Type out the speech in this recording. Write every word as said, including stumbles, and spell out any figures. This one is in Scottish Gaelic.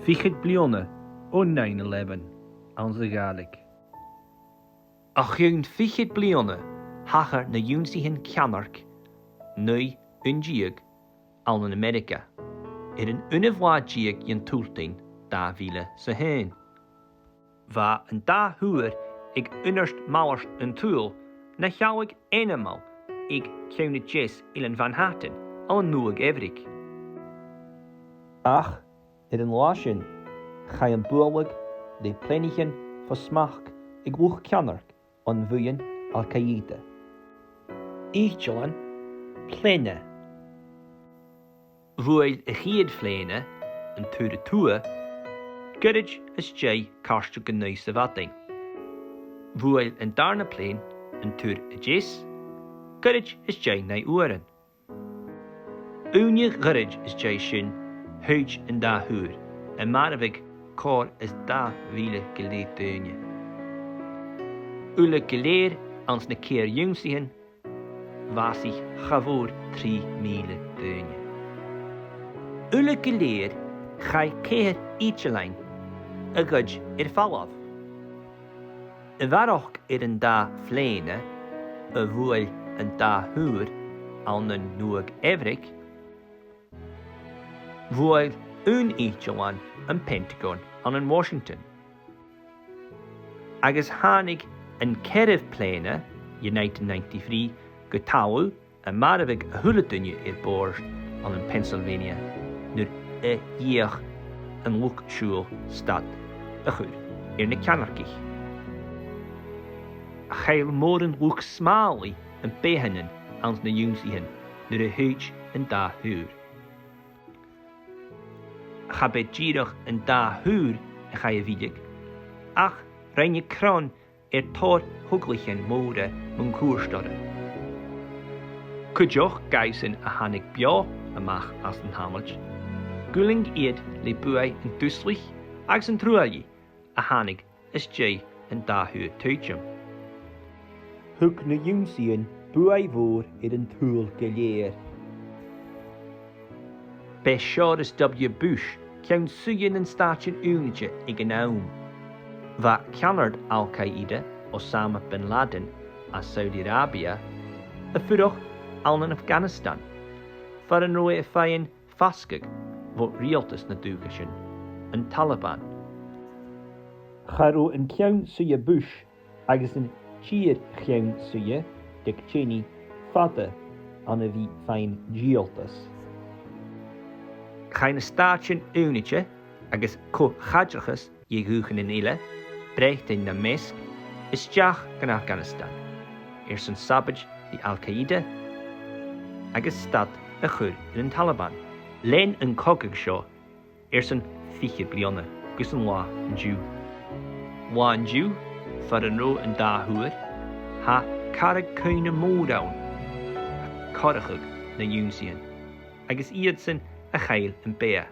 Fichead bliadhna o nine eleven anns a' Ghàidhlig. O chionn fichead bliadhna, thachair na h-ionnsaighean ceannairc naoi aon deug ann an Ameireagaidh, air an aonamh latha deug dhen t-Sultain, dà mhìle 's a h-aon. Bha an dà thaobh aig Ionad Malairt an t-Saoghail na shealladh ainmeil aig ceann a deas Eilean Mhanhattan ann an Nuadh-Eabhraig. Ach air an latha sin, chaidh am bualadh le plèanaichean fo smachd aig luchd-ceannairc on bhuidheann Al-Qaeda. Itealan plèana. Bhuail a' chiad phlèana an taobh a tuath, goirid às dèidh cairteal gu naoi sa mhadainn. Bhuail an dàrna plèan an taobh a deas, goirid às dèidh naoi uairean. Ùine ghoirid às dèidh sin, thuit an dà thaobh, a' marbhadh còrr is dà mhìle gu leth daoine. Uile gu lèir anns na ceithir ionnsaighean, bhàsaich cha mhòr trì mìle daoine. Uile gu lèir chaidh ceithir itealain a ghoid air falbh. A bharrachd air an dà phlèana a bhuail an dà thaobh ann an Nuadh-Eabhraig, bhuail aon itealan am Pentagon ann an Washington. Agus thàinig an ceathramh plèana, United ninety-three, gu talamh, a' marbhadh a h-uile duine air bòrd ann am Pennsylvania nuair a dh'fheuch an luchd-siubhail stad a chur air na ceannaircich. Chaill mòran luchd-smàlaidh am beathannan anns na h-ionnsaighean nuair a thuit an dà thaobh. Cha b' e dìreach an dà thaobh a chaidh a mhilleadh, ach rinn e cron air tòrr thogalaichean mòra mun cuairt orra. Cuideachd, dhaibhsan a thàinig beò a-mach às an t-samhradh, dh'fhuiling iad le buaidh an duslaich agus an truaillidh a thàinig às dèidh an dà thaobh tuiteam. Thug na h-ionnsaighean buaidh mhòr air an t-saoghal gu lèir. B' e Seòras W. Bush ceann-suidhe nan Stàitean Aonaichte aig an àm. Bha ceannard Al-Qaeda, Osama bin Laden à Saudi Arabia, a' fuireach ann an Afghanistan, far an robh e a' faighinn fasgadh bho riaghaltas na dùthcha sin, an Taliban. Cha robh an ceann-suidhe Bush agus an t-iar-cheann-suidhe, Dick Cheney, fada ann a bhith faighinn riaghaltas. Chaidh na Stàitean Aonaichte agus co-chaidreachas de dhùthchannan eile, Breatainn nam measg, a-steach gun Afghanistan airson sabaid ri Al-Qaeda agus stad a chur air an Taliban. Lean an cogadh seo airson fichead bliadhna gus an là an-diugh. Là an-diugh, far an robh an dà thaobh, tha carragh-cuimhne mòr ann a' corrachadh na h-ionnsaighean agus iadsan a chaill am beatha.